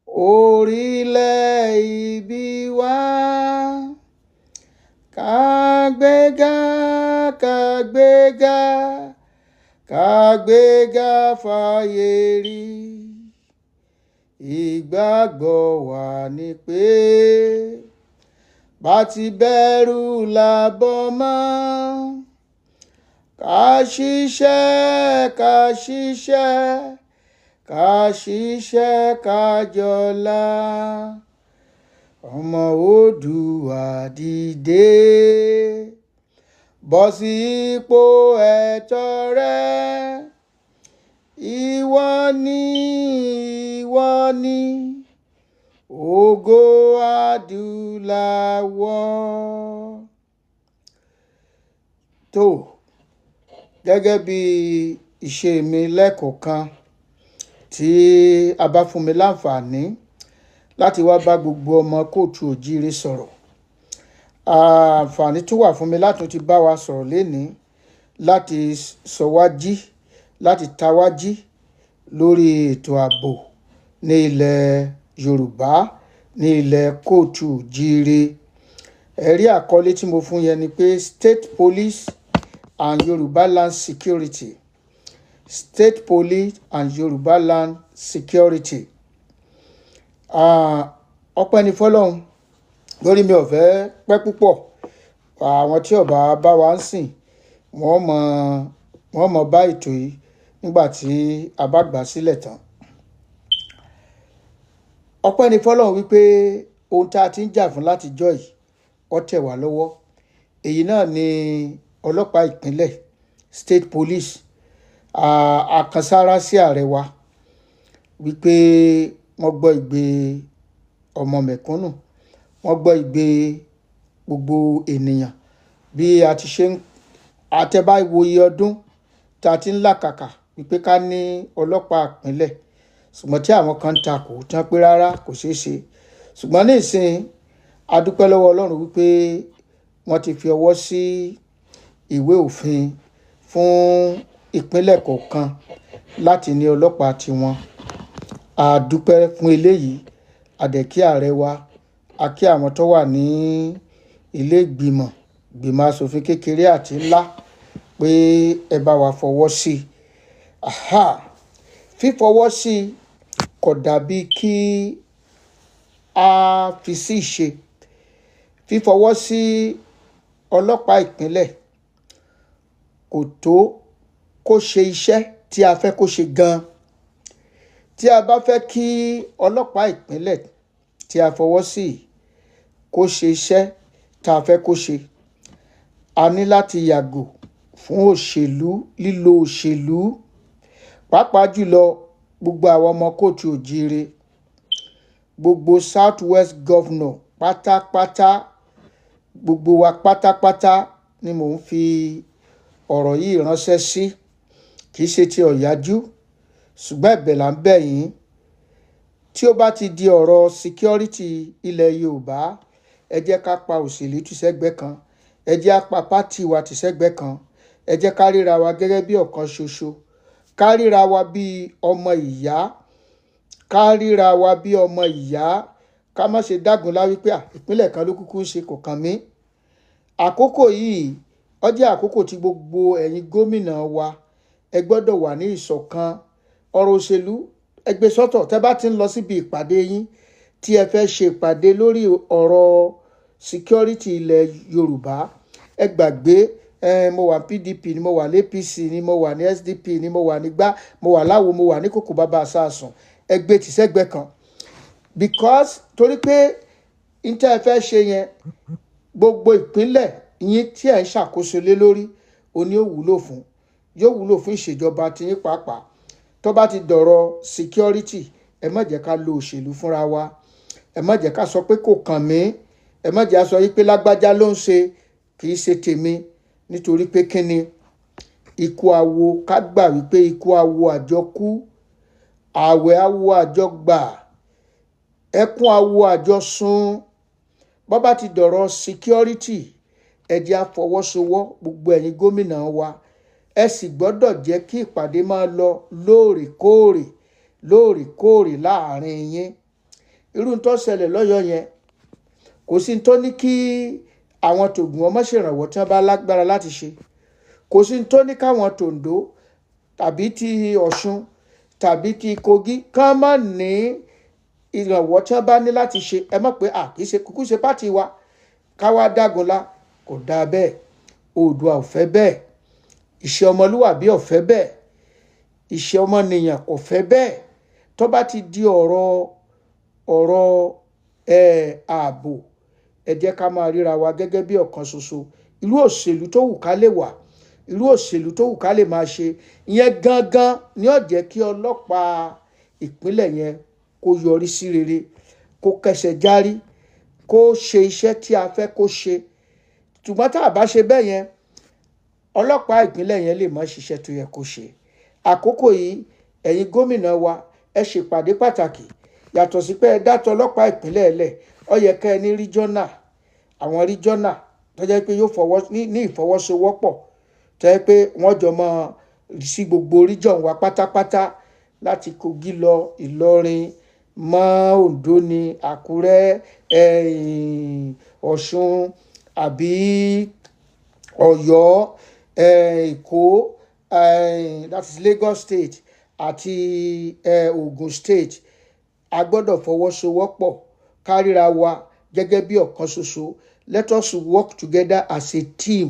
Orílẹ̀ ìbí wa, kàgbéga, kàgbéga, kàgbéga fáyé rí. Ìgbàgbọ́ wa ni pé bá ti bẹ̀rù làbọ̀ mọ́, ká ṣiṣẹ́, ká ṣiṣẹ́, ká ṣiṣẹ́ ká jọlá. Ọmọ Oòduà dìde, bọ́ sí ipò ẹ̀tọ́ rẹ. Ìwọ ni, ìwọ ni ògo adúláwọ̀. Tó, gẹ́gẹ́ bí ìṣe mi lẹ́ẹ̀kọ̀kan tí a bá fún mi láǹfààní láti wá bá gbogbo ọmọ kóòtù òjíire sọ̀rọ̀. Àǹfààní tún wà fún mi láti ti bá wa sọ̀rọ̀ lénìí, láti sọ wá jí, láti ta wá jí lórí ètò ààbò ní ilẹ̀ Yorùbá, ní ilẹ̀ kóòtù òjíire. Ẹ̀rí àkọlé tí mo fún yẹn ni pé State Police and Yoruba Land Security. State Police and Yoruba Land Security. Ọpẹ́ ni fọ́lọ́run lórí mi ò fẹ́ pẹ́ púpọ̀. Àwọn tí ó bá bá wa ń sìn, wọ́n mọ̀ bá ètò yìí nígbà tí a bá gbà sílẹ̀ tán. Ọpẹ́ ni fọ́lọ́run wípé ohun tí a ti ń jà fún látijọ́ yìí, ó tẹ̀ wá lọ́wọ́. Èyí náà ni ọlọ́pàá ìpínlẹ̀, State Police. A kan sáárá sí ààrẹ wa wípé wọ́n gbọ́ igbe ọmọ mẹ̀kúnnù, wọ́n gbọ́ igbe gbogbo ènìyàn bí a ti ṣe ń àtẹ̀bá wo iye ọdún tí a ti ń làkàkà wípé ká ní ọlọ́pàá ìpínlẹ̀, ṣùgbọ́n tí àwọn kan ń takò tí wọ́n pé rárá, kò ṣeé ṣe. Ṣùgbọ́n ní ìsìn, a dúpẹ́ lọ́wọ́ Ọlọ́run wípé wọ́n ti fi ọwọ́ sí ìwé òfin fún ìpínlẹ̀ kọ̀ọ̀kan láti ní ọlọ́pàá tiwọn. A dúpẹ́ fún eléyìí. A dẹ̀ kí ààrẹ wa, a kí àwọn tó wà ní ilé ìgbìmọ̀ asòfin kékeré àti ńlá pé ẹ bá wa fọwọ́ sí i. Aha! Fífọwọ́ sí i kò dàbí kí a fi sí ìṣe. Fífọwọ́ sí ọlọ́pàá ìpínlẹ̀ kò tó kó ṣe iṣẹ́ tí a fẹ́ kó ṣe gan. Tí a bá fẹ́ kí ọlọ́pàá ìpínlẹ̀ tí a fọwọ́ sí kó ṣe iṣẹ́ tí a fẹ́ kó ṣe, a ní láti yàgò fún òṣèlú, lílo òṣèlú, pàápàá jùlọ gbogbo àwọn ọmọ kóòtù òjíire, gbogbo South West Governor pátápátá, gbogbo wa pátápátá ni mò ń fi ọ̀rọ̀ yìí ránṣẹ́ sí. Kì í ṣe ti ọ̀yájú, ṣùgbọ́n ẹ̀bẹ̀ là ń bẹ̀ yín. Tí ó bá ti di ọ̀rọ̀ security ilẹ̀ Yorùbá, ẹ jẹ́ ká pa òṣèlú tì sẹ́gbẹ́ kan, ẹ jẹ́ á pa party wa tì sẹ́gbẹ́ kan, ẹ jẹ́ ká ríra wa gẹ́gẹ́ bí ọ̀kan ṣoṣo, ká ríra wa bí ọmọ ìyá, ká ríra wa bí ọmọ ìyá, ká má ṣe dágunlá wípé à, ìpínlẹ̀ kan ló kúkú ń ṣe, kò kàn mí. Àkókò yìí, ó jẹ́ àkókò tí gbogbo ẹ̀yin gómìnà wa, ẹ gbọ́dọ̀ wà ní ìṣọ̀kan. Ọ̀rọ̀ òṣèlú, ẹ gbé sọ́tọ̀. Tẹ́ bá ti ń lọ síbi ìpàdé yín tí ẹ fẹ́ ṣe ìpàdé lórí ọ̀rọ̀ security ilẹ̀ Yorùbá, ẹ gbàgbé ẹ mo wà PDP ni, mo wà ní APC ni, mo wà ní SDP ni, mo wà ní gbá, mo wà láwo, mo wà ní kòkò bàbá àsásùn, ẹ gbé tì sẹ́gbẹ́ kan, because torí pé n tẹ́ ẹ fẹ́ ṣe yẹn, gbogbo ìpínlẹ̀ yín tí ẹ̀ ń ṣàkóso lé lórí, òní ó wúlò fún, yóò wúlò fún ìṣèjọba tiyín pàápàá. Tó bá ti dọ̀rọ̀ security, ẹ má jẹ́ ká lo òṣèlú fúnra wa. Ẹ má jẹ́ ká sọ pé kò kàn mí. Ẹ má jẹ́ á sọ wípé lágbájá ló ń ṣe, kì í ṣe tèmi. Nítorí pé kíni? Ikú awo, ká gbà wípé ikú awo àjọkú, ààwẹ̀ awo àjọgbà, ẹkún awo àjọsùn. Bó bá ti dọ̀rọ̀ security, ẹ jẹ́ á fọwọ́sowọ́, gbogbo ẹ̀yin gómìnà wa. Ẹ sì gbọ́dọ̀ jẹ́ kí ìpàdé máa lọ lóòrèkóòrè, lóòrèkóòrè láàrin yín. Irú tó ṣẹlẹ̀ lọ́yọ̀ọ́ yẹn, kò sí tó ní kí àwọn tògùn ọmọ ṣèrànwọ́ tí wọ́n bá lágbára láti ṣe. Kò sí tó ní káwọn tòǹdó tàbí ti Ọ̀ṣun tàbí ti Kogi kán má ní ìrànwọ́ tí wọ́n bá ní láti ṣe. Ẹ mọ̀ pé kì í ṣe kúkú ṣe pátì wa káwá dágunlá, kò dáa bẹ́ẹ̀. Oòduà ò fẹ́ bẹ́ẹ̀, ìṣe ọmọlúwàbí ò fẹ́ bẹ́ẹ̀, ìṣe ọmọnìyàn kò fẹ́ bẹ́ẹ̀. Tó bá ti di ọ̀rọ̀ ààbò, ẹ jẹ́ ká máa ríra wa gẹ́gẹ́ bí ọ̀kan ṣoṣo. Irú òṣèlú tó wù ká lè wà, irú òṣèlú tó wù ká lè máa ṣe, ìyẹn gangan ni ó jẹ́ kí ọlọ́pàá ìpínlẹ̀ yẹn kó yọrí sí rere, kó kẹsẹ̀ járí, kó ṣe iṣẹ́ tí a fẹ́ kó ṣe. Ṣùgbọ́n tá a bá ṣe bẹ́ẹ̀ yẹn, ọlọ́pàá ìpínlẹ̀ yẹn lè má ṣiṣẹ́ tó yẹ kó ṣe. Àkókò yìí, ẹ̀yin gómìnà wa, ẹ ṣèpàdé pàtàkì. Yàtọ̀ sí pé ẹ dátọ̀ ọlọ́pàá ìpínlẹ̀ lẹ̀, ó yẹ kẹ́ ẹ ní regional, àwọn regional tó jẹ́ pé yóò fọwọ́ ní ìfọwọ́sowọ́pọ̀, tó jẹ́ pé wọ́n jọ mọ́ sí gbogbo region wa pátápátá, láti Kogi lọ Ìlọrin mọ́ Oǹdó ní Àkúrẹ́, Ọ̀ṣun àbí Ọ̀yọ́, Èkó, that is Lagos State àti Ogun State. A gbọ́dọ̀ fọwọ́sowọ́pọ̀ káríra wa gẹ́gẹ́ bí ọ̀kan ṣoṣo. Let us work together as a team.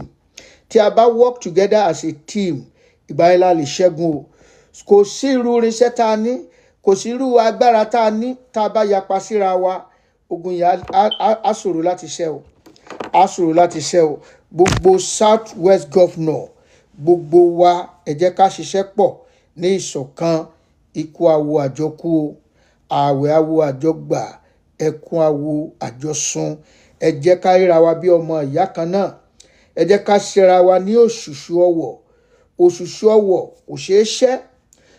Tí a bá work together as a team, ìgbà yẹn la lè ṣẹ́gun o. Kò sí irú irinṣẹ́ tá a ní, kò sí irú agbára tá a ní, tá a bá yapa síra wa, ogun yẹn á ṣòro láti ṣẹ́ o, á ṣòro láti ṣẹ́ o. Gbogbo South West governor, gbogbo wa, ẹ jẹ́ ká ṣiṣẹ́ pọ̀ ní ìṣọ̀kan. Ikú awo àjọkú o, ààwẹ̀ awo àjọgbà, ẹkún awo àjọsùn. Ẹ jẹ́ ká ríra wa bí ọmọ ìyá kan náà. Ẹ jẹ́ ká ṣera wa ní òṣùṣù ọwọ̀. Òṣùṣù ọwọ̀ kò ṣeé ṣẹ́,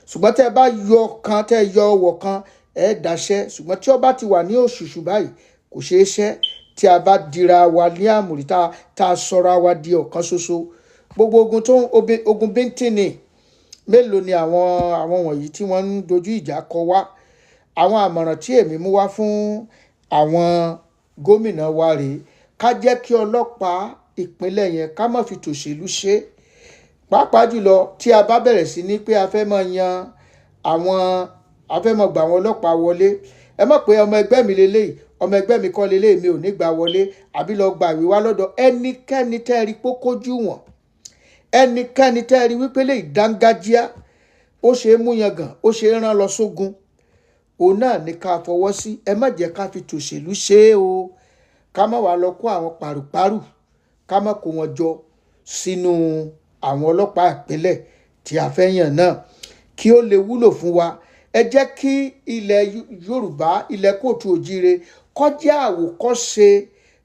ṣùgbọ́n tẹ́ ẹ bá yọ kan, tẹ́ ẹ yọ ọwọ̀ kan, ẹ dáṣẹ́. Ṣùgbọ́n tí ó bá ti wà ní òṣùṣù báyìí, kò ṣeé ṣẹ́. Tí a bá dira wa ní àmùrí, tá a sọra wa di ọ̀kan ṣoṣo, gbogbo ogun tó ń ogun bíntín ni. Mélòó ni àwọn wọ̀nyí tí wọ́n ń dojú ìjà kọ wá? Àwọn àmọ̀ràn tí èmi mú wá fún àwọn gómìnà wa rèé: ká jẹ́ kí ọlọ́pàá ìpínlẹ̀ yẹn, ká má fi tòṣèlú ṣe é. Pàápàá jùlọ tí a bá bẹ̀rẹ̀ sí ní pé a fẹ́ máa yan àwọn, a fẹ́ máa gba àwọn ọlọ́pàá wọlé. Ẹ mọ̀ pé ọmọ ẹgbẹ́ mi leléyìí, ọmọ ẹgbẹ́ mi kọ́ leléyìí, mi ò ní gbà wọlé, àbí lọ gba ìwé wá lọ́dọ̀ ẹnikẹ́ni tẹ́ ẹ rí pé ó kójú wọn, ẹnikẹ́ni tẹ́ ẹ rí wípé lè dángájíá, ó ṣe é mú yangàn, ó ṣe é rán lọ sógun, òun náà ní ká fọwọ́ sí. Ẹ má jẹ́ ká fi tòṣèlú ṣe é o. Ká má wàá lọ kó àwọn pàrùpàrù, ká má kó wọn jọ sínú àwọn ọlọ́pàá ìpínlẹ̀ tí a fẹ́ yàn náà, kí ó lè wúlò fún wa. Ẹ jẹ́ kí ilẹ̀ Yorùbá, ilẹ̀ kóòtù òjíire, kó jẹ́ àwòkọ́ṣe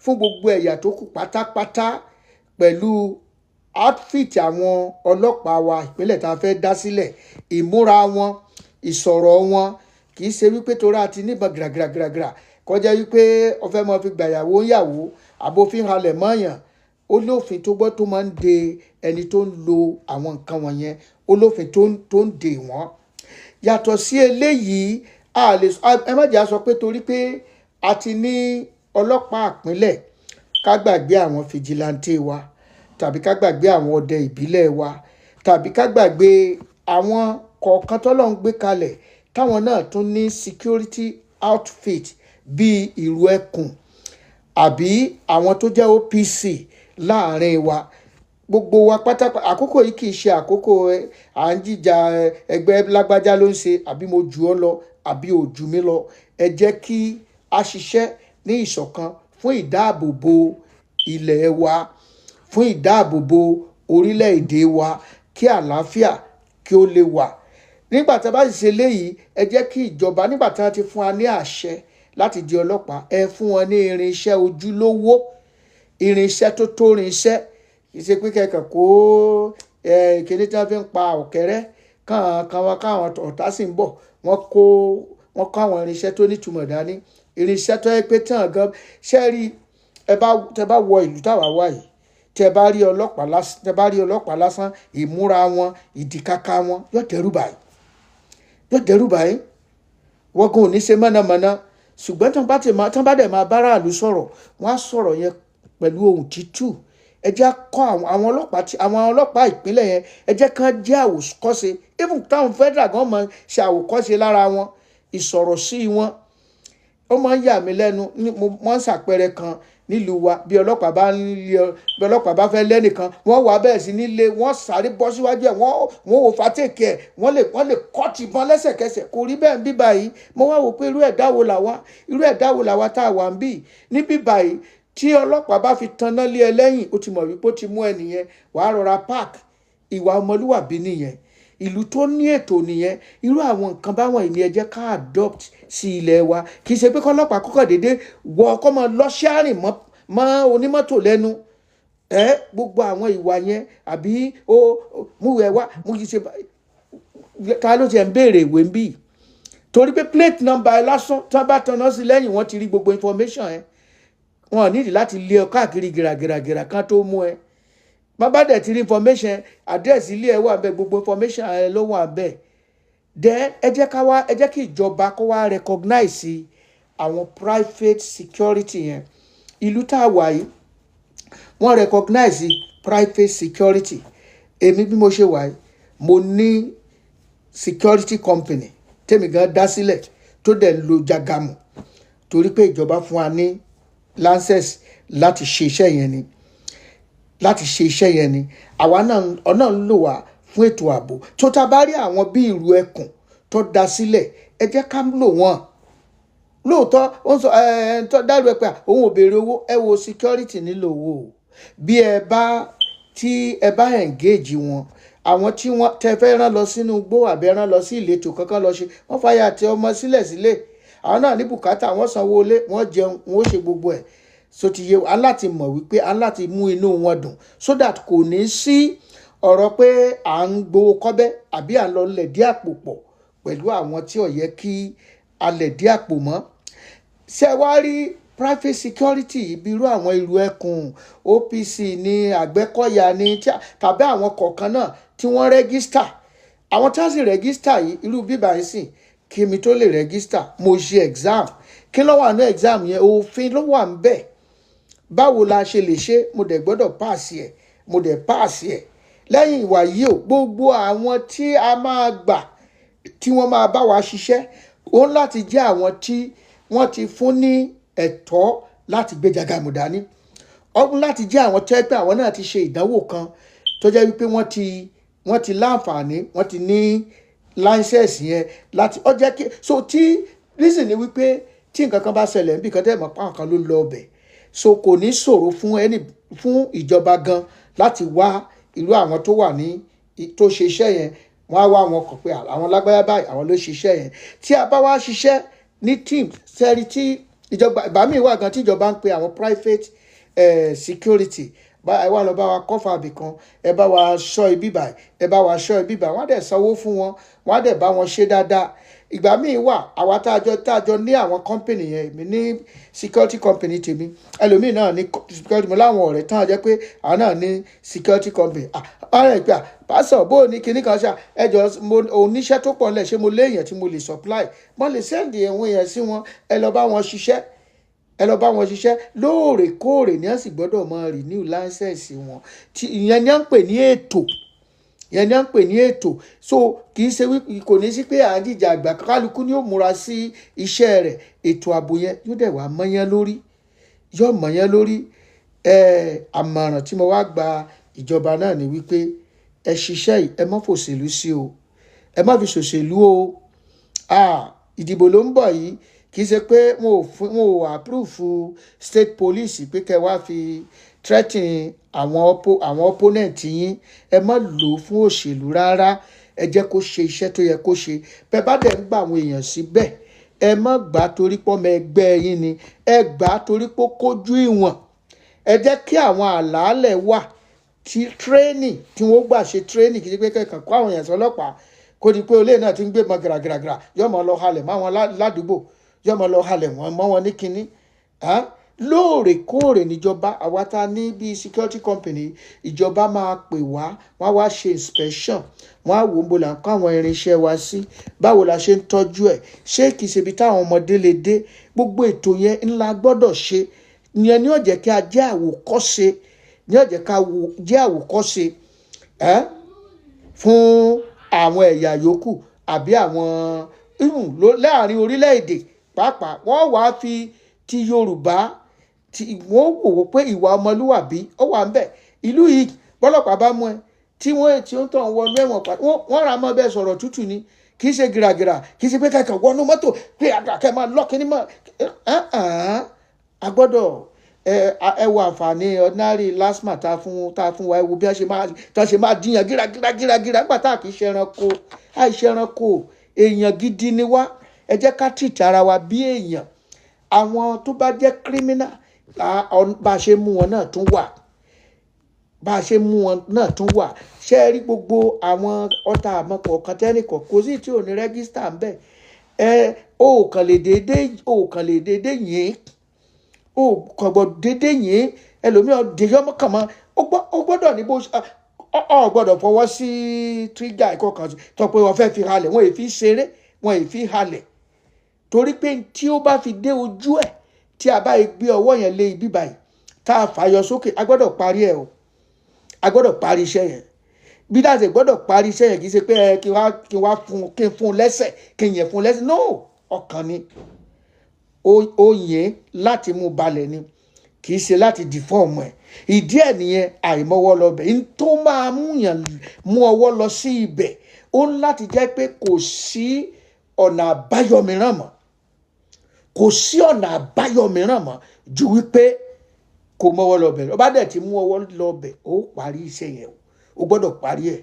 fún gbogbo ẹ̀yà tó kù pátápátá pẹ̀lú outfit àwọn ọlọ́pàá wa ìpínlẹ̀ tá a fẹ́ dá sílẹ̀, ìmúra wọn, ìsọ̀rọ̀ wọn. Kì í ṣe wípé torí a ti níbọn gìràgìràgìràgìrà kọjá wípé ó fẹ́ máa fi gbàyàwó ń yàwó àbófin halẹ̀ mọ́yàn. Ó lófin tó gbọ́ tó máa ń de ẹni tó ń lo àwọn nǹkan wọ̀nyẹn, ó lófin tó ń de wọ́n. Yàtọ̀ sí eléyìí, a lè ẹ má jẹ́ a sọ pé torí pé a ti ní ọlọ́pàá ìpínlẹ̀, ká gbàgbé àwọn fìjìláńtẹ́ wa, tàbí ká gbàgbé àwọn ọdẹ ìbílẹ̀ wa, tàbí ká gbàgbé àwọn kọ̀ọ̀kan tọ́lọ́run gbé kalẹ̀ táwọn náà tún ní security outfit bíi ìrù ẹkùn àbí àwọn tó jẹ́ OPC láàrin wa. Gbogbo wa pátápátá, àkókò yìí kì í ṣe àkókò à ń jíjà ẹgbẹ́ lágbájá ló ń ṣe, àbí mo jù ọ́ lọ àbí ò jù mí lọ. Ẹ jẹ́ kí a ṣiṣẹ́ ní ìṣọ̀kan fún ìdáàbòbò ilẹ̀ wa, fún ìdáàbòbò orílẹ̀-èdè wa, kí àlàáfíà kí ó lè wà. Nígbà tí a bá sì ṣe léyìí, ẹ jẹ́ kí ìjọba, nígbà tí wọ́n ti fún wa ní àṣẹ láti di ọlọ́pàá, ẹ fún wọn ní irinṣẹ́ ojúlówó, irinṣẹ́ tó tó irinṣẹ́. Kì í ṣe pé kẹ̀kẹ́ kó kíní tí wọ́n fi ń pa ọ̀kẹ́rẹ́ kàn wọn káwọn ọ̀tá sì ń bọ̀. Wọ́n kó àwọn irinṣẹ́ tó nítumọ̀ dání, irinṣẹ́ tó yẹ pé tán gan ṣé rí. Ẹ bá tẹ bá wọ ìlú táwa wà yìí, tẹ bá rí ọlọ́pàá lásán, tẹ bá rí ọlọ́pàá lásán, ìmúra wọn, ìdìkaka wọn yóò dẹ́rù báyìí, yóò dẹ́rù báyìí. Wọ́n kò ní ṣe mọ̀nàmọ́ná. Ṣùgbọ́n tán bá dẹ̀ máa báráàlú sọ̀rọ̀, wọ́n á sọ̀rọ̀ yẹn pẹ̀lú ohùn tútù. Ẹ jẹ́ kọ́ àwọn ọlọ́pàá, tí àwọn ọlọ́pàá ìpínlẹ̀ yẹn, ẹ jẹ́ kán jẹ́ àwòkọ́ṣe. Even táwọn federal gan máa ṣe àwòkọ́ṣe lára wọn, ìsọ̀rọ̀ sí wọn. Ó máa ń yà mí lẹ́nu ní mo máa ń ṣàpẹẹrẹ kan nílùú wa. Bí ọlọ́pàá bá ń lé ọ, bí ọlọ́pàá bá fẹ́ lẹ́nìkan, wọ́n wà bẹ́ẹ̀ sí nílé, wọ́n sáré bọ́ síwájú ẹ̀, wọ́n ò fàtẹ́kẹ̀ ẹ̀, wọ́n lè kọ́ tìbọn lẹ́sẹ̀kẹsẹ̀. Kò rí bẹ́ẹ̀ ń bí báyìí. Mo wá wò pé irú ẹ̀dá wo là wá, irú ẹ̀dá wo là wá tá a wà ń bí ní bí báyìí? Tí ọlọ́pàá bá fi tanná lé ẹ lẹ́yìn, ó ti mọ̀ wípé ó ti mú ẹ nìyẹn, wàá rọra park. Ìwà ọmọlúwàbí nìyẹn, ìlú tó ní ètò nìyẹn. Irú àwọn nǹkan báwọn yìí ni ẹ jẹ́ ká adopt sí ilẹ̀ wa. Kì í ṣe pé kọ́lọ́pàá kọ́kọ́ déédéé wọ kọ́ máa lọ ṣáàrìn mọ́ onímọ́tò lẹ́nu ẹ. Gbogbo àwọn ìwà yẹn, àbí ó múwèé wá, mú kí ṣe, ta ló tiẹ̀ ń béèrè ìwé ń bì? Torí pé plate number ẹ lásán, tí wọ́n bá tanná sí lẹ́yìn, wọ́n ti rí gbogbo information ẹ. Wọn ò nídìí láti lé ọ káàkiri gìràgìràgìrà kan tó mú ẹ. Má bá dẹ̀ ti rí information, address ilé ẹ wà bẹ́ẹ̀, gbogbo information ẹ ló wà bẹ́ẹ̀. Then ẹ jẹ́ kí ìjọba kó wá recognize àwọn private security yẹn. Ìlú tá a wà yìí, wọ́n recognize private security. Èmi bí mo ṣe wà yìí, mo ní security company tèmi gan dá sílẹ̀ tó dẹ̀ ń lo jagamu, torí pé ìjọba fún wa ní license láti ṣe iṣẹ́ yẹn ni, láti ṣe iṣẹ́ yẹn ni. Àwa náà ọ̀nà ń lò wá fún ètò ààbò. Tó ta bá rí àwọn bí ìlú ẹkùn tó dá sílẹ̀, ẹ jẹ́ ká lò wọ́n. Lóòótọ́, ó ń sọ ẹ ẹ tó dárò ẹ pé òun ò béèrè owó. Ẹ wo, security nílò owó o. Bí ẹ bá tí ẹ bá engage wọn, àwọn tí wọ́n tẹ fẹ́ rán lọ sínú igbó àbí rán lọ sí ìletò kankan lọ ṣe, wọ́n fàyà àti ọmọ sílẹ̀ sílẹ̀. Àwọn náà ní bùkátà, wọ́n sanwó ilé, wọ́n jẹun, wọ́n ó ṣe gbogbo ẹ̀. So ti yé wa láti mọ̀ wípé a láti mú inú wọn dùn, so that kò ní sí ọ̀rọ̀ pé à ń gbowó kọ́bẹ́ àbí à ń lọ lẹ̀dí àpò pọ̀ pẹ̀lú àwọn tí ò yẹ kí a lẹ̀dí àpò mọ́. Ṣé wá rí private security, ibi irú àwọn ìlú ẹkùn, OPC ní, Àgbẹ̀kọ̀yà ní, tàbí àwọn kọ̀ọ̀kan náà tí wọ́n register, àwọn tí wọ́n sì register yìí, irú bíbá yìí sìn, kí mi tó lè register, mo ṣe exam. Kí ló wà ní exam yẹn? Òfin ló wà ń bẹ̀, báwo la ṣe lè ṣe. Mo dẹ̀ gbọ́dọ̀ pass ẹ̀, mo dẹ̀ pass ẹ̀. Lẹ́yìn ìwà yìí o, gbogbo àwọn tí a máa gbà tí wọ́n máa bá wa ṣiṣẹ́, ó ń láti jẹ́ àwọn tí wọ́n ti fún ní ẹ̀tọ́ láti gbé jagamu dání, ó ń láti jẹ́ àwọn tó yẹ pé àwọn náà ti ṣe ìdánwò kan tó jẹ́ wípé wọ́n ti láǹfààní, wọ́n ti ní license yẹn láti ó jẹ́ kí. So tí reason ni wípé tí nǹkan kan bá ṣẹlẹ̀ níbi kan, tẹ́ mọ̀ pé àwọn kan ló lọ ọbẹ̀, so kò ní ṣòro fún ẹni, fún ìjọba gan láti wá irú àwọn tó wà ní tó ṣe iṣẹ́ yẹn. Wọ́n á wá wọn kàn pé àwọn lágbáyà báyìí, àwọn ló ṣiṣẹ́ yẹn. Tí a bá wá ṣiṣẹ́ ní team sẹ́rí, tí ìjọba ìbá mi wà gan, tí ìjọba ń pe àwọn private security, ẹ wá lọ bá wa cover ibì kan, ẹ bá wa ṣọ́ ibi báyìí, ẹ bá wa ṣọ́ ibi báyìí, wọ́n á dẹ̀ sanwó fún wọn, wọ́n á dẹ̀ bá wọn ṣe dáadáa. Ìgbà míì wà, àwa tá a jọ ní àwọn company yẹn, èmi ní security company tèmi, ẹlòmíì náà ní security, mo láwọn ọ̀rẹ́ tán jẹ́ pé àwọn náà ní security company. Ah, ọ̀rẹ́ ìpè à pásọ̀ bó o ní kinní kan ṣá, ẹ jọ, mo oníṣẹ́ tó pọ̀ ńlẹ̀, ṣé mo léèyàn tí mo lè supply? Mo lè send ẹ̀wọ̀n èèyàn sí wọn, ẹ lọ bá wọn ṣiṣẹ́, ẹ lọ bá wọn ṣiṣẹ́. Lóòrèkóòrè ní wọ́n sì gbọ́dọ̀ máa renew license wọn. Tí ìyẹn ni à ń pè ní ètò, ìyẹn ni à ń pè ní ètò. So kì í ṣe wípé kò ní sí pé à ń jìjà àgbà, kálukú ni ó múra sí iṣẹ́ rẹ̀. Ètò ààbò yẹn yóò dẹ̀ wá mọ́yán lórí, yóò mọ́yán lórí. Àmọ̀ràn tí mo wá gba ìjọba náà ni wípé ẹ ṣiṣẹ́ yìí, ẹ má fòṣèlú sí o, ẹ má fi ṣòṣèlú o. Ah, ìdìbò ló ń bọ̀ yìí. Kì í ṣe pé wọn ò approve state police pé kẹ́ wá fi threaten àwọn opponent yín. Ẹ má lò ó fún òṣèlú rárá. Ẹ jẹ́ kó ṣe iṣẹ́ tó yẹ kó ṣe. Bẹ́ẹ̀ bá dẹ̀ ń gba àwọn èèyàn síbẹ̀, ẹ má gbà torí pọ́mọ ẹgbẹ́ yín ni, ẹ gbà torí pé ó kójú ìwọ̀n. Ẹ jẹ́ kí àwọn àlàálẹ̀ wà tí training tí wọ́n gbà ṣe training. Kì í ṣe pé kẹ̀kàn kó àwọn èèyàn sọlọ́pàá, kó di pé olóyè náà ti ń gbé mọ́ gàràgàràgàrà, yóò mọ́ lọ halẹ̀ mọ́ àwọn ládùúgbò, yóò mọ́ lọ halẹ̀ wọ́n mọ́ wọn ní kinní. Lóòrèkóòrè níjọba, àwa tá a ní bíi security company, ìjọba máa pè wá, wọ́n á wá ṣe inspection, wọ́n á wò ó bó là ń kó àwọn irinṣẹ́ wa sí, báwo la ṣe ń tọ́jú ẹ̀, ṣé kìí ṣe ibi táwọn ọmọdé lè dé. Gbogbo ètò yẹn ńlá gbọ́dọ̀ ṣe. Ìyẹn ni ó jẹ́ kí a jẹ́ àwòkọ́ṣe, ní ó jẹ́ ká jẹ́ àwòkọ́ṣe ẹ́ fún àwọn ẹ̀yà yòókù àbí àwọn even láàrin orílẹ̀-èdè pàápàá. Wọ́n wàá fi ti Yorùbá tí wọ́n wò ó pé ìwà ọmọlúwàbí ó wà ń bẹ̀. Ìlú yìí, bọ́lọ́pàá bá mú ẹ tí wọ́n tí ó ń tàn wọnú ẹ̀wọ̀n pa, wọ́n ra mọ́ bẹ́ẹ̀ sọ̀rọ̀ tútù ni. Kì í ṣe gìràgìrà, kì í ṣe pé kẹ̀kẹ́ wọnú mọ́tò pé àgàkẹ́ máa lọ́kìnní mọ́. A gbọ́dọ̀ ẹ wo àǹfààní ordinary LASTMA tá a fún wa. Ẹ wo bí wọ́n ṣe máa tá a ṣe máa díyàn gíragíra gíragíra nígbà tá a kì í ṣe ẹranko. Àìṣe ẹranko, èèyàn gidi ni wá. Ẹ jẹ́ ká treat ara wa bí èèyàn. Àwọn tó bá jẹ́ criminal, bá a ṣe mú wọn náà tún wà, bá a ṣe mú wọn náà tún wà. Ṣé ẹ rí gbogbo àwọn ọta àmọ́ kọ̀ọ̀kan tẹ́nìkan kò sí tí ò ní register ń bẹ̀? Ẹ o kàn lè déédéé yín, o kàn gbọ́ déédéé yín. Ẹlòmíràn dèyọ́ ọmọ kàn mọ́, ó gbọ́dọ̀ ní bó ọ gbọ́dọ̀ fọwọ́ sí trigger ìkọkàn tó pé wọ́n fẹ́ fi halẹ̀. Wọ́n èyí fi ṣeré, wọ́n èyí fi halẹ̀, torí pé tí ó bá fi dé ojú ẹ̀, tí a bá gbé ọwọ́ yẹn lé ibi báyìí tá a fàyọ sókè, a gbọ́dọ̀ parí ẹ̀ o. A gbọ́dọ̀ parí iṣẹ́ yẹn. Bí dáṣe gbọ́dọ̀ parí iṣẹ́ yẹn, kì í ṣe pé ẹ kí wá fún kí n fún un lẹ́sẹ̀, kí n yẹn fún un lẹ́sẹ̀. No, ọkàn ni ó yẹn láti mú balẹ̀ ni, kì í ṣe láti deform ẹ̀. Ìdí ẹ̀ nìyẹn, àìmọ́wọ́ lọ bẹ̀ n tó máa mú yàn mú ọwọ́ lọ sí ibẹ̀, ó ń láti jẹ́ pé kò sí ọ̀nà àbáyọ mìíràn mọ́. Kò sí ọ̀nà àbáyọ mìíràn mọ́ ju wípé kò mọ́wọ́ lọ bẹ̀. Ó bá dẹ̀ ti mú ọwọ́ lọ bẹ̀, ó parí iṣẹ́ yẹn o. Ó gbọ́dọ̀ parí ẹ̀.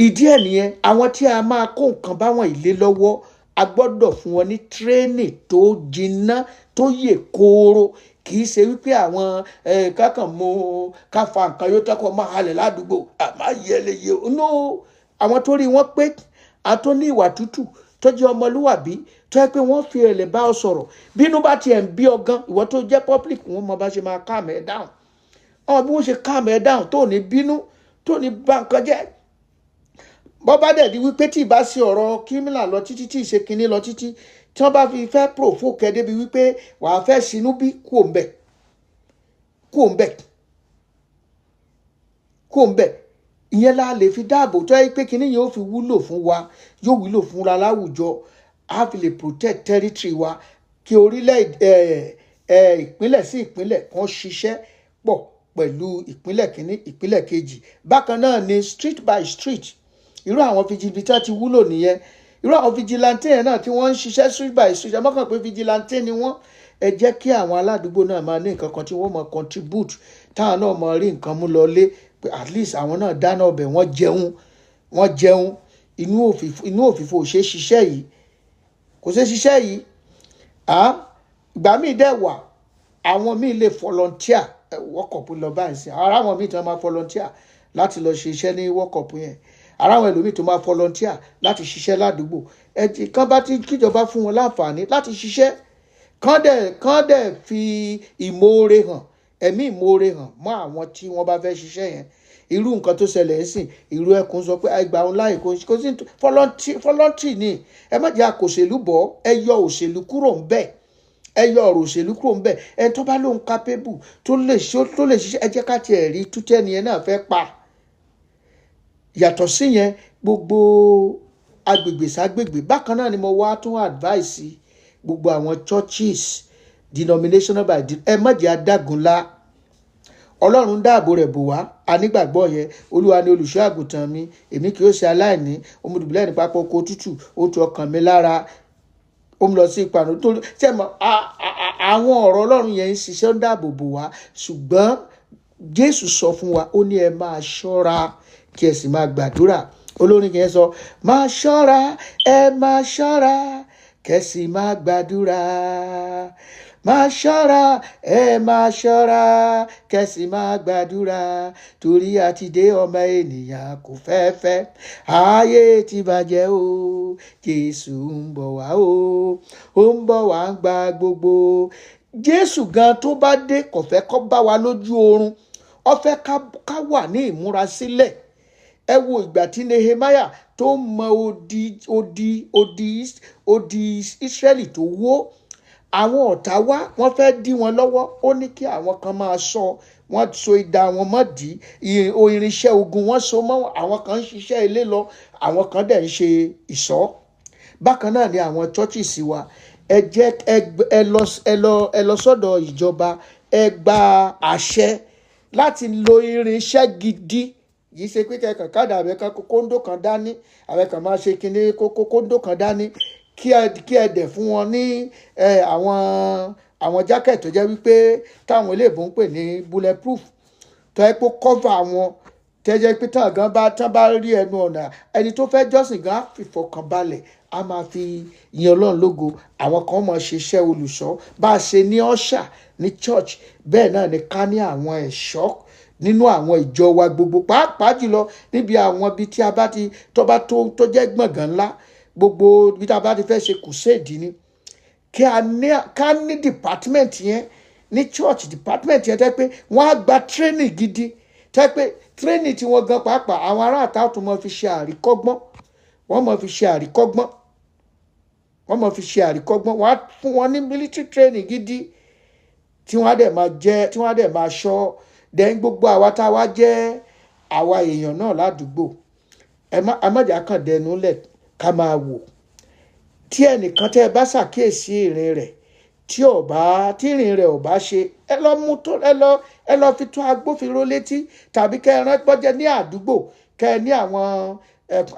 Ìdí ẹ̀ nìyẹn, àwọn tí a máa kó nǹkan báwọn ilé lọ́wọ́, a gbọ́dọ̀ fún wọn ní training tó jinná, tó yè kooro. Kì í ṣe wípé àwọn kákan mú ká fa nǹkan yóò tọkọ máa halẹ̀ ládùúgbò àmọ́ yẹlẹyẹ. No, àwọn tó rí wọn pé, àtó ní ìwà tútù, tó jẹ́ ọmọlúwàbí, tó yẹ pé wọ́n fi ẹ̀lẹ̀ bá ọ sọ̀rọ̀. Bínú bá tiẹ̀ ń bí ọ gan, ìwọ tó jẹ́ public, wọ́n mọ bá ṣe máa calm ẹ down. Àwọn bí wọ́n ṣe calm ẹ down tó ní bínú, tó ní bá nǹkan jẹ́. Bọ́ bá dẹ̀ di wípé tí ì bá sí ọ̀rọ̀ criminal lọ títí, tí ì ṣe kinní lọ títí, tí wọ́n bá fi fẹ́ provoke ẹ débi wípé wàá fẹ́ sinú bí, kò ń bẹ̀, kò ń bẹ̀, kò ń bẹ̀. Ìyẹn la lè fi dáàbò tó yẹ pé kinní yẹn ó fi wúlò fún wa, yóò wúlò fúnra láwùjọ, á fi lè protect territory wa, kí orílẹ̀ ẹ̀ ẹ̀ ìpínlẹ̀ sí ìpínlẹ̀ kan ṣiṣẹ́ pọ̀ pẹ̀lú ìpínlẹ̀ kínní, ìpínlẹ̀ kejì. Bákan náà ni street by street. Irú àwọn vigilante ti wúlò nìyẹn. Irú àwọn vigilante yẹn náà tí wọ́n ń ṣiṣẹ́ street by street, ẹ mọ́kàn pé vigilante ni wọ́n. Ẹ jẹ́ kí àwọn aládùúgbò náà máa ní nǹkan kan tí wọ́n mọ̀ contribute, táwọn náà mọ̀ rí nǹkan mú lọ lé, pé at least àwọn náà dáná ọbẹ̀, wọ́n jẹun, wọ́n jẹun. Inú òfìfo ò ṣeé ṣiṣẹ́ yìí, kò ṣeé ṣiṣẹ́ yìí. Ìgbà míì dẹ̀ wà, àwọn míì lè volunteer work-up lọ báyìí sí ara. Àwọn míì tí wọ́n máa volunteer láti lọ ṣe iṣẹ́ ní work-up yẹn, ara àwọn ẹlòmíì tó máa volunteer láti ṣiṣẹ́ ládùúgbò. Ẹ ti kán bá ti kíjọba fún wọn láǹfààní láti ṣiṣẹ́, kán dẹ̀ fi ìmoore hàn, ẹ̀mí ìmoore hàn mọ́ àwọn tí wọ́n bá fẹ́ ṣiṣẹ́ yẹn. Irú nǹkan tó ṣẹlẹ̀ ń sìn, irú ẹkùn sọ pé ẹgbàá òun láì kó sí voluntary ni. Ẹ má jẹ́ àkòṣèlú bọ̀. Ẹ yọ òṣèlú kúrò ń bẹ̀, ẹ yọ ọ̀rọ̀ òṣèlú kúrò ń bẹ̀. Ẹ tó bá lóun capable, tó lè ṣiṣẹ́, ẹ jẹ́ ká tiẹ̀ rí tútẹ́ nìyẹn náà fẹ́ pa. Yàtọ̀ síyẹn, gbogbo agbègbè ságbègbè. Bákan náà ni mo wá tún advice gbogbo àwọn churches, denominational by ẹ má jẹ́ adágúnlá. Ọlọ́run dáàbò rẹ̀ bò wá, a nígbàgbọ́ yẹn. Olúwa ni olùṣọ́ àgùntàn mi, èmi kì yóò ṣe aláìní. Ó mú dùbúlẹ̀ ní pápá oko tútù, ó tu ọkàn mi lára, ó ń lọ sí ìpàdé tó ṣe mọ. Àwọn ọ̀rọ̀ Ọlọ́run yẹn ń ṣiṣẹ́, ń dáàbò bò wá. Ṣùgbọ́n Jésù sọ fún wa, ó ní ẹ máa ṣọ́ra kí ẹ sì máa gbàdúrà. Olórin kìí sọ, "Máa ṣọ́ra, ẹ máa ṣọ́ra, kẹ́ sì máa gbàdúrà. Máa ṣọ́ra, ẹ máa ṣọ́ra, kẹ́ sì máa gbàdúrà, torí àti dé ọmọ ènìyàn kò fẹ́fẹ́. Ayé ti bàjẹ́ o, Jésù ń bọ̀ wá o, ó ń bọ̀ wá ń gba gbogbo." Jésù gan tó bá dé kò fẹ́ kó bá wa lójú oorun, ó fẹ́ ká wà ní ìmúrasílẹ̀. Ẹ wo ìgbà tí Nehemiah tó mọ odi Ísírẹ́lì tó wó, àwọn ọ̀tá wá, wọ́n fẹ́ dí wọn lọ́wọ́. Ó ní kí àwọn kan máa ṣọ́, wọ́n so idà wọn mọ́dìí, irinṣẹ́ ogun wọ́n so mọ́, àwọn kan ń ṣiṣẹ́ ilé lọ, àwọn kan dẹ̀ ń ṣe ìṣọ́. Bákan náà ni àwọn churches wa. Ẹ jẹ́ ẹ lọ sọ́dọ̀ ìjọba, ẹ gba àṣẹ láti lo irinṣẹ́ gidi. Yìí ṣe pé kẹkàn káàdà àbẹ kan kóńdó kan dání, àbẹ kan máa ṣe kinní kókó kóńdó kan dání, kí ẹ dẹ̀ fún wọn ní àwọn jacket tó jẹ́ wípé táwọn eléèbó ń pè ní bulletproof, tó yẹ kó cover wọn, tẹ́ jẹ́ pé tán gan bá tán bá rí ẹnu ọ̀nà ẹni tó fẹ́ jọ́sìn gan á fìfọkànbalẹ̀, a máa fi yin Ọlọ́run lógo. Àwọn kan máa ṣiṣẹ́ olùṣọ́. Bá a ṣe ní usher ní church, bẹ́ẹ̀ náà ni ká ní àwọn ẹ̀ṣọ́ nínú àwọn ìjọ wa gbogbo, pàápàá jùlọ níbi àwọn ibi tí a bá ti tó bá tó jẹ́ gbọ̀ngàn ńlá, gbogbo ibi tí a bá ti fẹ́ ṣe crusade ni kí a ní, ká ní department yẹn ní church, department yẹn tẹ́ pé wọ́n á gba training gidi, tẹ́ pé training tí wọ́n gan pàápàá àwọn aráàta tó máa fi ṣe àríkọ́gbọ́n, wọ́n máa fi ṣe àríkọ́gbọ́n, wọ́n máa fi ṣe àríkọ́gbọ́n. Wọ́n á fún wọn ní military training gidi tí wọ́n á dẹ̀ máa jẹ́, tí wọ́n á dẹ̀ máa ṣọ́. Then gbogbo àwa tá a wá jẹ́ àwa èèyàn náà ládùúgbò, ẹ má jà kàn dẹnu lẹ̀ ká máa wò. Tí ẹnìkan tẹ́ ẹ bá ṣàkíyèsí ìrìn rẹ̀, tí ò bá tí ìrìn rẹ̀ ò bá ṣe, ẹ lọ mú tó, ẹ lọ fi tó agbófinró létí, tàbí kẹ́ ẹ rán bọ́jẹ́ ní àdúgbò, kẹ́ ẹ ní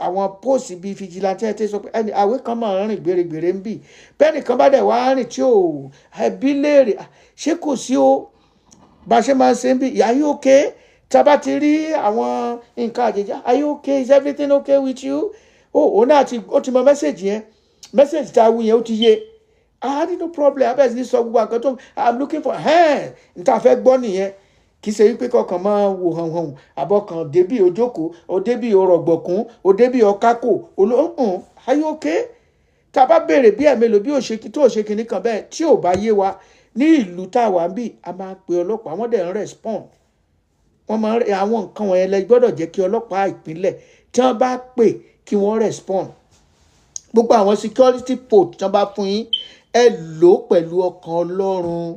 àwọn póòsì bíi fìjìláńtì ẹ ti sọ pé ẹni àwé kan máa ń rìn gbèrègbèrè ń bì. Bẹ́ẹ̀ nìkan bá dẹ̀ wá rìn tí ò ẹbí léèrè, ṣé kò sí o, bá a ṣe máa ń ṣe ń bì, are you okay? Tá a bá ti rí àwọn nǹkan àjèjì, are you okay? Is everything okay with you? Oh, òun náà ti ó ti mọ message yẹn, message tá a wí yẹn ó ti yé. I had no problem. Abẹ́rẹ́ sí ní sọ gbogbo àǹkan tó I'm looking for n tá a fẹ́ gbọ́ nìyẹn. Kì í ṣe wípé kọkàn máa wò hàn hàn àbọ̀kàn débì ojókòó, òdébì òrọ̀gbọ̀kún, òdébì ọ̀kákò olóhùn. Are you okay? Tá a bá béèrè bí ẹ̀mélòó bí òṣèkí tó òṣèkí nìkan bẹ́ẹ̀ tí ò bá yé wa ní ìlú tá a wà ń bì, a máa pe ọlọ́pàá, wọ́n dẹ̀ ń respond. Wọ́n máa ń àwọn nǹkan wọ̀nyẹn lẹ gbọ́dọ̀ jẹ́ kí ọlọ́pàá ìpínlẹ̀ tí wọ́n bá pè kí wọ́n respond. Gbogbo àwọn security post tí wọ́n bá fún yín, ẹ lò ó pẹ̀lú ọkàn Ọlọ́run,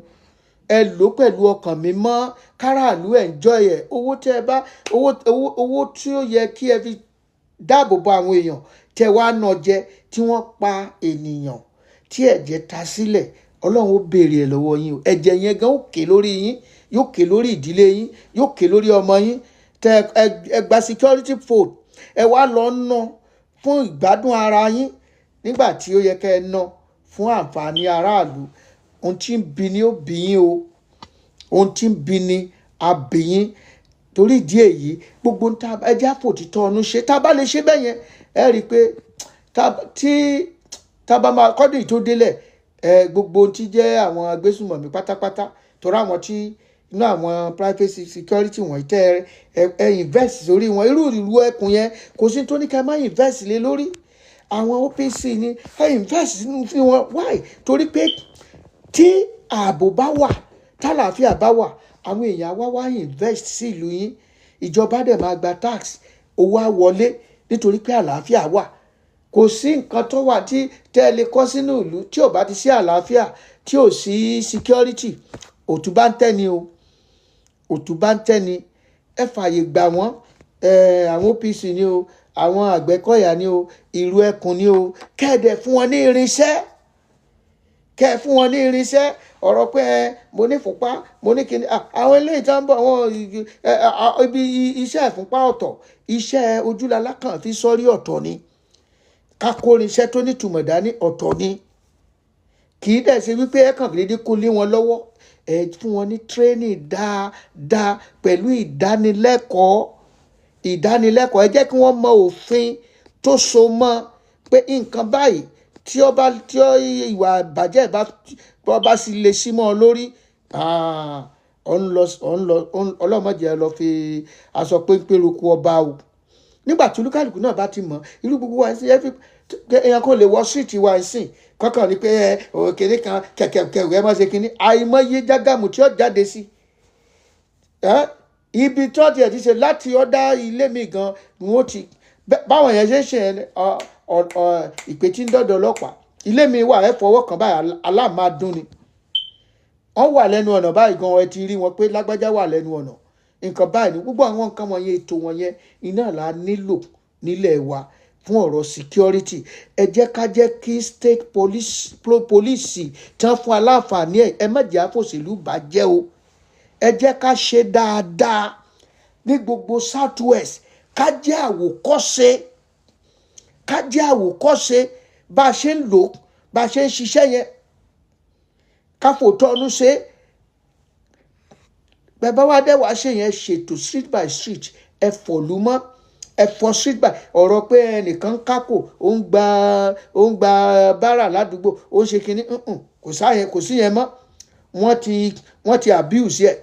ẹ lò ó pẹ̀lú ọkàn mímọ́, káràlú enjoy ẹ̀. Owó tí ẹ bá owó tí ó yẹ kí ẹ fi dáàbò bo àwọn èèyàn tẹ wá ná jẹ, tí wọ́n pa ènìyàn, tí ẹ̀jẹ̀ ta sílẹ̀, Ọlọ́run ó béèrè ẹ̀ lọ́wọ́ yín o. Ẹ̀jẹ̀ yẹn gan ó ké lórí yín, yóò ké lórí ìdílé yín, yóò ké lórí ọmọ yín. Tẹ ẹ gba security vote, ẹ wá lọ ná fún ìgbádùn ara yín nígbà tí ó yẹ kẹ́ ẹ ná fún àǹfààní aráàlú. Ohun tí ń bi ni ó bi yín o, ohun tí ń bi ni a bi yín. Torí ìdí èyí, gbogbo ń ta ẹ jẹ́ àfòtítọ́ ọ̀nù ṣe. Tá a bá lè ṣe bẹ́ẹ̀ yẹn, ẹ rí i pé tí tá a bá máa kọ́dún tó délẹ̀, ẹ gbogbo ohun tí jẹ́ àwọn agbésùnmọ̀mí pátápátá, torí àwọn tí inú àwọn private security wọ̀nyí tẹ́ ẹ invest sórí wọn, irú ìlú ẹkùn yẹn kò sí tó ní ká má invest lé lórí. Àwọn OPC ni ẹ invest sínú fún wọn. Why? Torí pé tí ààbò bá wà, tálàáfíà bá wà, àwọn èèyàn wá wá invest sí ìlú yín, ìjọba dẹ̀ máa gba tax, owó á wọlé nítorí pé àlàáfíà wà. Kò sí nǹkan tó wà tí tẹ́ ẹ lè kọ́ sínú ìlú tí ò bá ti sí àlàáfíà, tí ò sí security, òtún bá ń tẹ́ ni o, òtún bá ń tẹ́ ni. Ẹ fààyè gbà wọ́n, àwọn OPC ni o, àwọn Àgbẹ̀kọ̀yà ni o, ìlú ẹkùn ni o, kẹ́ẹ̀dẹ̀ fún wọn ní irinṣẹ́, kẹ́ ẹ fún wọn ní irinṣẹ́. Ọ̀rọ̀ pé ẹ mo ní ìfúnpá, mo ní kíni, àwọn eléyìí tó ń bọ̀ wọn ibi iṣẹ́ ìfúnpá ọ̀tọ̀, iṣẹ́ ojúlalá kan fi sọ́rí ọ̀tọ̀ ni, ká kó irinṣẹ́ tó nítumọ̀ dání ọ̀tọ̀ ni. Kì í dẹ̀ ṣe wípé ẹ kàn déédéé kó lé wọn lọ́wọ́. Ẹ fún wọn ní training dáadáa pẹ̀lú ìdánilẹ́kọ̀ọ́, ìdánilẹ́kọ̀ọ́. Ẹ jẹ́ kí wọ́n mọ òfin tó so mọ́ pé nǹkan báyìí tí ó bá tí ó ìwà ìbàjẹ́ bá tó bá sì lè sí mọ́ ọ lórí, ọ̀ ń lọ ọlọ́mọdé ẹ lọ fi aṣọ péńpé roko ọba o. Nígbà tí olúkàlùkù náà bá ti mọ̀ irú gbogbo wa ṣe ẹ fi Èèyàn kò lè wọ street wa ìsìn kọ́kàn ní pé ẹ òkèrè kan kẹ̀kẹ́ ẹ má ṣe kínní, àìmọye jágàmù tí ó jáde sí ibi tí wọ́n ti ẹ̀ ti ṣe láti ọ̀dà ilé mi gan ni wọ́n ti báwọn yẹn ṣe ń ṣe ìpè tí ń dọ́dọ̀ ọlọ́pàá. Ilé mi wà, ẹ fọwọ́ kàn báyìí, aláàmádùn ni wọ́n wà lẹ́nu ọ̀nà báyìí gan. Ẹ ti rí wọn pé lágbájá wà lẹ́nu ọ̀nà, nǹkan báyìí ni gbogbo àwọn nǹkan wọ̀nyẹn. Ètò wọ̀nyẹn iná là nílò nílẹ̀ wa fún ọ̀rọ̀ security. Ẹ jẹ́ ká jẹ́ kí state police, police tán fún aláǹfààní ẹ̀. Ẹ má jẹ́ àfòṣèlú bàjẹ́ o. Ẹ jẹ́ ká ṣe dáadáa ní gbogbo South West, ká jẹ́ àwòkọ́ṣe, ká jẹ́ àwòkọ́ṣe bá a ṣe ń lò, bá a ṣe ń ṣiṣẹ́ yẹn, ká fòótọ́ ọdún ṣe. Bẹ́ẹ̀ bá wá dẹ́ wàá ṣe yẹn, ṣètò street by street, ẹ fọ̀lú mọ́, ẹ fọ street by. Ọ̀rọ̀ pé ẹnìkan kákò, ó ń gba bárà ládùúgbò, ó ń ṣe kinní, kò sáyẹn, kò sí yẹn mọ́. Wọ́n ti abuse ẹ̀,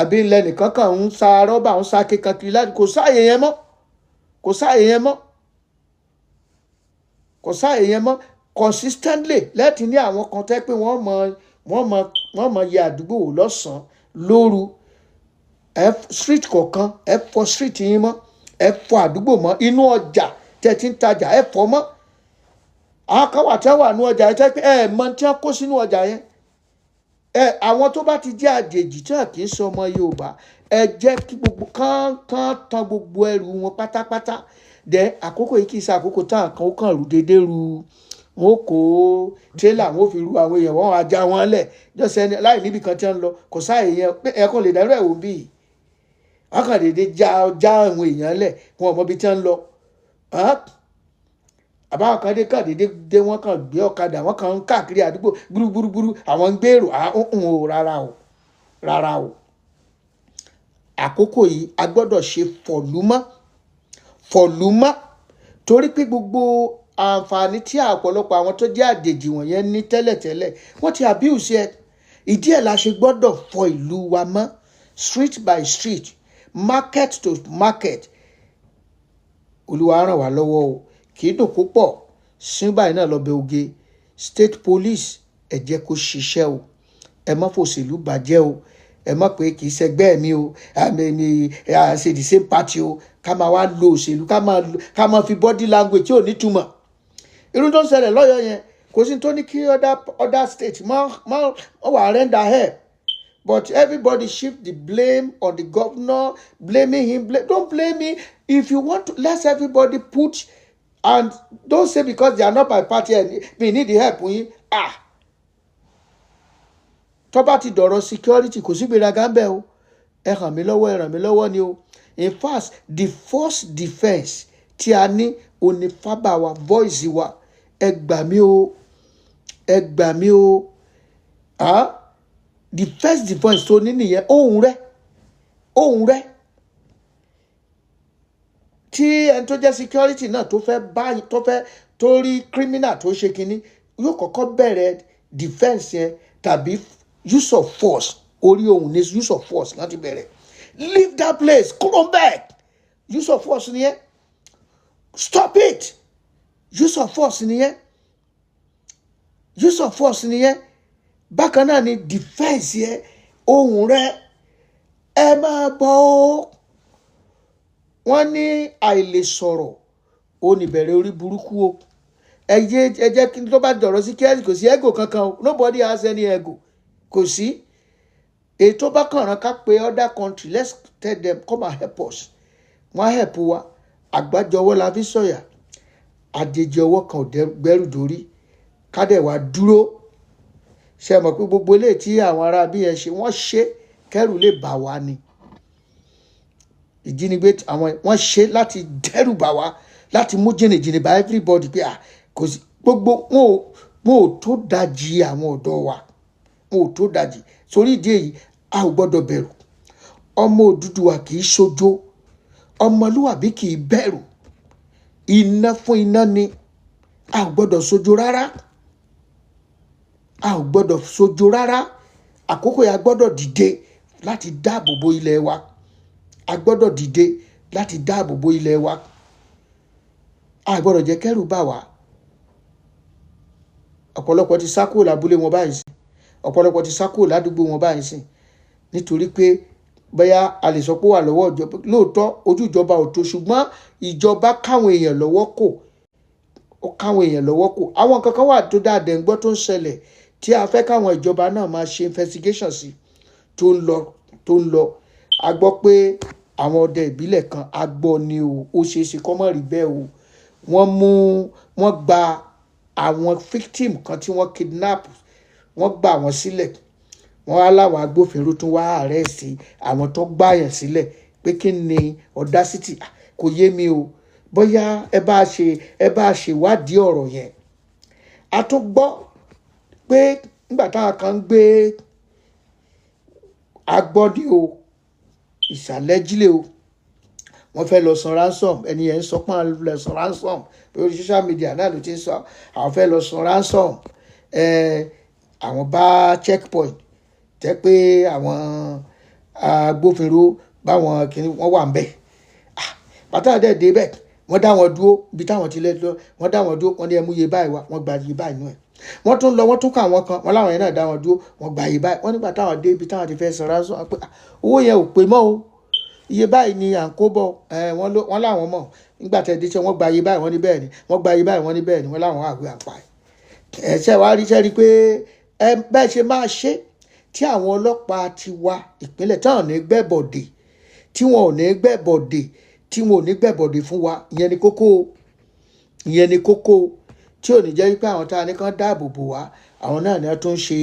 àbí ńlẹ̀ nìkan kan ń sa rọ́bà, ń sa kíkan kiri láti, kò sáyè yẹn mọ́, kò sáyè yẹn mọ́, kò sáyè yẹn mọ́. Consistently lẹ́tì ní àwọn kan tẹ́ pé wọ́n mọ yẹ àdúgbò wò lọ́sàn-án, lóru. Ẹ street kọ̀ọ̀kan, ẹ fọ street yín mọ́, ẹ fọ àdúgbò mọ́, inú ọjà tẹ́ ti ń tajà, ẹ fọ mọ́. Àwọn kan wà tí wọ́n wà ní ọjà yẹn tẹ́ pé ẹ mọ tí wọ́n kó sínú ọjà yẹn. Ẹ àwọn tó bá ti jẹ́ àjèjì tí wọn kì í sọ ọmọ Yorùbá, ẹ jẹ́ kí gbogbo kán kán tán gbogbo ẹrù wọn pátápátá. Dẹ àkókò yìí kì í ṣe àkókò táwọn kan ó kàn rú déédéé ru. Wọn ó kó tírélà, wọn ó fi ru àwọn èèyàn, wọn á já wọn lẹ̀ jọ́sẹ̀ ẹni láì níbi kan tí wọ́n ń lọ. Kò sáàyè yẹn pé ẹ kàn lè dárú ẹ̀ wò bí wọ́n kàn déédéé já àwọn èèyàn lẹ̀, wọn ò mọ ibi tí wọ́n ń lọ. Àbáwọn kan dé kàn déédéé dé, wọ́n kàn gbé ọ̀kadà, wọ́n kàn ń káàkiri àdúgbò gbúrúgbúrúgbúrú, àwọn ń gbèrò àhún o. Rárá o, rárá o. Àkókò yìí a gbọ́dọ̀ ṣe fọ̀lúmọ́ fọ̀lúmọ́, torí pé gbogbo àǹfààní tí ọ̀pọ̀lọpọ̀ àwọn tó jẹ́ àjèjì wọ̀nyẹn ní tẹ́lẹ̀tẹ́lẹ̀, wọ́n ti abuse ẹ̀. Ìdí ẹ̀ la ṣe gbọ́dọ̀ fọ ìlú wa mọ́, street by street, market to market. Olúwa ràn wá lọ́wọ́ o. Kì í dùn púpọ̀ sí báyìí náà lọ́bẹ̀ oge. State police, ẹ jẹ́ kó ṣiṣẹ́ o. Ẹ má fòṣèlú bàjẹ́ o. Ẹ má pé kì í ṣẹgbẹ́ mi o, àmì mi à ṣe the same party o, ká máa wá lo òṣèlú, ká máa fi body language tí ò nítumọ̀. Irú tó ń ṣẹlẹ̀ lọ́yọ̀ yẹn, kò sí tó ní kí other state má wà render help, but everybody shift the blame on the governor, blaming him. Don't blame me. If you want to, let everybody put and don't say because they are not my party and we need the help yín. Ah, tó bá ti dọ̀rọ̀ security, kò sí gbéraga ń bẹ̀ o. Ẹ ràn mí lọ́wọ́, ẹ ràn mí lọ́wọ́ ni o. In fact, the first defence tí a ní òní fábà wa, voice wa. Ẹ gbà mí o, ẹ gbà mí o. Ah, the first defence tó ní nìyẹn, ohùn rẹ, ohùn rẹ. Tí ẹni tó jẹ́ security náà tó fẹ́ bá, tó fẹ́ tó rí criminal tó ṣe kinní, yóò kọ́kọ́ bẹ̀rẹ̀ defence yẹn tàbí use of force. Orí ohùn ní use of force láti bẹ̀rẹ̀. Leave that place, kúrò bẹ́ẹ̀. Use of force nìyẹn. Stop it. Use of force nìyẹn, use of force nìyẹn. Bákan náà ni defence yẹn, ohùn rẹ, ẹ máa bọ̀ ó. Wọ́n ní àìlè sọ̀rọ̀ ó ní bẹ̀rẹ̀ orí burúkú o. Ẹ yé, ẹ jẹ́ kí tó bá dọ̀rọ̀ sí kí kò sí ego kankan o. Nobody has any ego, kò sí. Èyí tó bá kàn rán ká pé other country, let's tell them, come and help us. Wọ́n á help wa. Àgbájọ ọwọ́ la fi sọ̀yà, àjèjì ọwọ́ kan ò gbẹ́rù dórí. Ká dẹ̀ wá dúró. Ṣe mọ̀ pé gbogbo eléyìí tí àwọn ará bí yẹn ṣe, wọ́n ṣe kẹ́rù lè bà wá ni. Ìjínigbé àwọn, wọ́n ṣe láti dẹ́rù bà wá, láti mú jìnnìjìnnì bá everybody pé à kò sí gbogbo wọn ò tó dajì àwọn ọ̀dọ́ wa, wọn ò tó dajì. Sórí ìdí èyí, a ò gbọ́dọ̀ bẹ̀rù. Ọmọ Odùduwà kì í ṣojo, ọmọlúwàbí kì í bẹ̀rù. Iná fún iná ni. A ò gbọ́dọ̀ ṣojo rárá, a ò gbọ́dọ̀ ṣojo rárá. Àkókò yẹn, a gbọ́dọ̀ dìde láti dáàbò bo ilẹ̀ wa. A gbọ́dọ̀ dìde láti dáàbò bo ilẹ̀ wa. A gbọ́dọ̀ jẹ́ kẹ́rù bà wá. Ọ̀pọ̀lọpọ̀ ti sá kúrò lábúlé wọn báyìí sìn, ọ̀pọ̀lọpọ̀ ti sá kúrò ládùúgbò wọn báyìí sìn, nítorí pé bóyá a lè sọ pé ó wà lọ́wọ́ ìjọba. Lóòótọ́ ojú ìjọba ò tó, ṣùgbọ́n ìjọba káwọn èèyàn lọ́wọ́ kò, ó káwọn èèyàn lọ́wọ́ kò. Àwọn nǹkan kan wà tó dáadẹ̀ ń gbọ́ tó ń ṣẹlẹ̀ tí a fẹ́ káwọn ìjọba náà máa ṣe investigation sí tó ń lọ tó ń lọ. A gbọ́ pé àwọn ọdẹ ìbílẹ̀ kan, a gbọ́ ni o, ó ṣeé ṣe kó má rí bẹ́ẹ̀ o, wọ́n mú, wọ́n gba àwọn victim kan tí wọ́n kidnap, wọ́n gbà wọ́n sílẹ̀. Wọ́n á láwọn agbófinró tún wá arrest àwọn tó gbàyàn sílẹ̀ pé kí ni audacity? Kò yé mi o. Bóyá ẹ bá ṣe ìwádìí ọ̀rọ̀ yẹn. A tún gbọ́ pé nígbà táwọn kan ń gbé agbọ́dí o, ìsàlẹ̀ jílẹ̀ o, wọ́n fẹ́ lọ san ransom. Ẹni yẹn ń sọ pé àwọn lọ san ransom lórí social media náà ló ti ń sọ àwọn fẹ́ lọ san ransom. Àwọn bá checkpoint tẹ́ pé àwọn agbófinró báwọn kìíní wọ́n wà ń bẹ̀. Bàtà dẹ̀ dé bẹ́ẹ̀, wọ́n dá wọn dúró ibi táwọn ti lẹ́ lọ. Wọ́n dá wọn dúró, wọ́n ní ẹ mú iye báyìí wá. Wọ́n gba iye báyìí nù ẹ̀. Wọ́n tún lọ, wọ́n tún kọ́ àwọn kan, wọ́n láwọn yẹn náà dá wọn dúró, wọ́n gba iye báyìí. Wọ́n nígbà táwọn dé ibi táwọn ti fẹ́ san ransom pé owó yẹn ò pé mọ́ o, iye báyìí ni à ń kó bọ̀. Wọ́n láwọn mọ̀ nígbà tẹ̀ dé, ṣe wọ́n gba iye báyìí? Wọ́n ní bẹ́ẹ̀ ni. Wọ́n gba iye báyìí? Wọ́n ní bẹ́ẹ̀ ni. Wọ́n láwọn àgbẹ̀ àpá ẹ̀ ṣe wá rí ṣe rí pé ẹ bẹ́ẹ̀ ṣe máa ṣe tí àwọn ọlọ́pàá ti wá ìpínlẹ̀ táwọn ní gbẹ́bọ̀dè, tí wọn ò ní gbẹ́bọ̀dè, tí wọn ò ní gbẹ́bọ̀dè fún wa. Ìyẹn ni kókó, ìyẹn ni kókó, tí ò ní jẹ́ wípé àwọn tá a ní kán dáàbò bò wá, àwọn náà ni wọ́n tún ń ṣe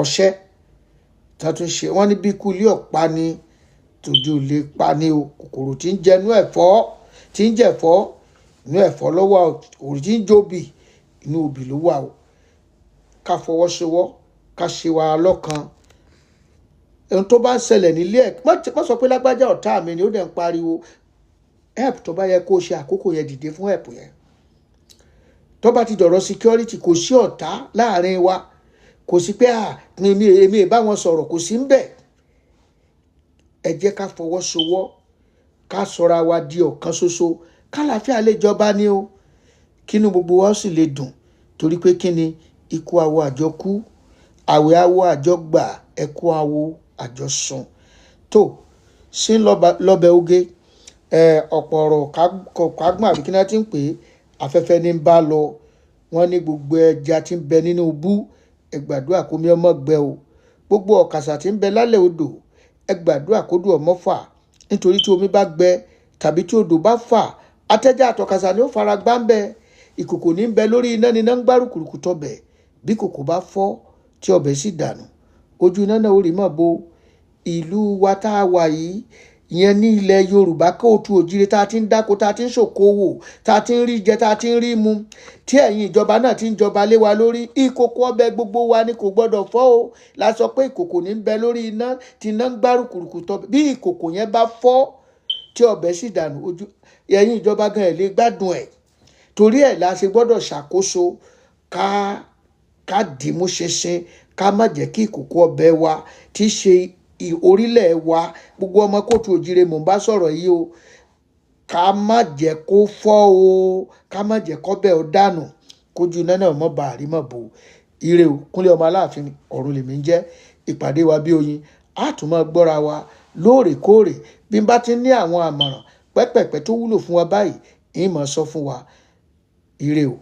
ọṣẹ́ tí wọ́n tún ṣe. Wọ́n ní bí ikú ilé ọ̀pá ni tòde ò lè pa ni o. Kòkòrò tí ń jẹ inú ẹ̀fọ́, tí ń jẹ̀fọ́, inú ẹ̀fọ́ ló wà o. Kòkòrò tí ń jóbì, inú obì ló wà o. Ká fọwọ́sowọ́, ká ṣe wa lọ́kan. Ohun tó bá ń ṣẹlẹ̀ nílé ẹ̀, má sọ pé lágbájá ọ̀tá mi ni ó dẹ̀ ń pariwo. Help tó bá yẹ kó ṣe àkókò yẹn, dìde fún help yẹn. Tó bá ti dọ̀rọ̀ security, kò sí ọ̀tá láàrin wa, kò sí pé èmi ì bá wọn sọ̀rọ̀, kò sí ń bẹ̀. Ẹ jẹ́ ká fọwọ́sowọ́, ká sọra wa di ọ̀kan ṣoṣo, kálàáfíà lè jọba ní o, kínú gbogbo wa sì lè dùn. Torí pé kí ni? Ikú awo àjọ kú, àwẹ̀ awo àjọ gbà, ẹkú awo àjọ sùn. Tó sí lọ́bẹ̀ oge, ọ̀pọ̀ ọ̀rọ̀ kágbọ́n àbí kí ni wọ́n ti ń pè é, afẹ́fẹ́ ní ń bá lọ. Wọ́n ní gbogbo ẹja tí ń bẹ nínú ibú, ẹ gbàdúrà kó mi ọmọ gbẹ o. Gbogbo ọ̀kàsà tí ń bẹ lálẹ́ odò, ẹ gbàdúrà kó dùn ọmọ fà. Nítorí tí omi bá gbẹ tàbí tí odò bá fà, atẹ́já àtọ̀kàsà ni ó fara gbá ń bẹ. Ìkòkò ní ń bẹ lórí iná ni iná ń gbárùkùrùkù tọbẹ̀. Bí kòkò bá fọ́ tí ọbẹ̀ sì dànù, ojú iná náà ó rí mọ́ bo. Ìlú wa tá a wà yìí, ìyẹn ní ilẹ̀ Yorùbá kóòtù òjìrè, tá a ti ń dáko, tá a ti ń ṣòkòwò, tá a ti ń rí jẹ, tá a ti ń rí mu, tí ẹ̀yin ìjọba náà ti ń jọba lé wa lórí, ìkòkò ọbẹ̀ gbogbo wa ni kò gbọ́dọ̀ fọ́ o. La sọ pé ìkòkò ní ń bẹ lórí iná tí iná ń gbárùkùrùkù tọbẹ̀. Bí ìkòkò yẹn bá fọ́ tí ọbẹ̀ sì dànù, ojú ẹ̀yin ìjọba gan ẹ̀ lè gbádùn ẹ̀. Torí ẹ̀ la ṣe gbọ́dọ̀ ṣàkóso, ká dìímú ṣinṣin, ká má jẹ́ kí ìkòkò ọbẹ̀ wa tí í ṣe orílẹ̀ wa, gbogbo ọmọ kóòtù òjìrè mò ń bá sọ̀rọ̀ yìí o, ká má jẹ́ kó fọ́ o, ká má jẹ́ kọ́bẹ̀ ó dànù, kójú iná náà mọ́ bá àrí mọ́ bò. Ire o. Kúnlé ọmọ Aláàfin ọ̀run lèmi ń jẹ́. Ìpàdé wa bí oyin, á tún máa gbọ́ra wa lóòrèkóòrè. Bí n bá ti ní àwọn àmọ̀ràn pẹ́pẹ̀pẹ́ tó wúlò fún wa báyìí, ń máa sọ fún wa. Ire o.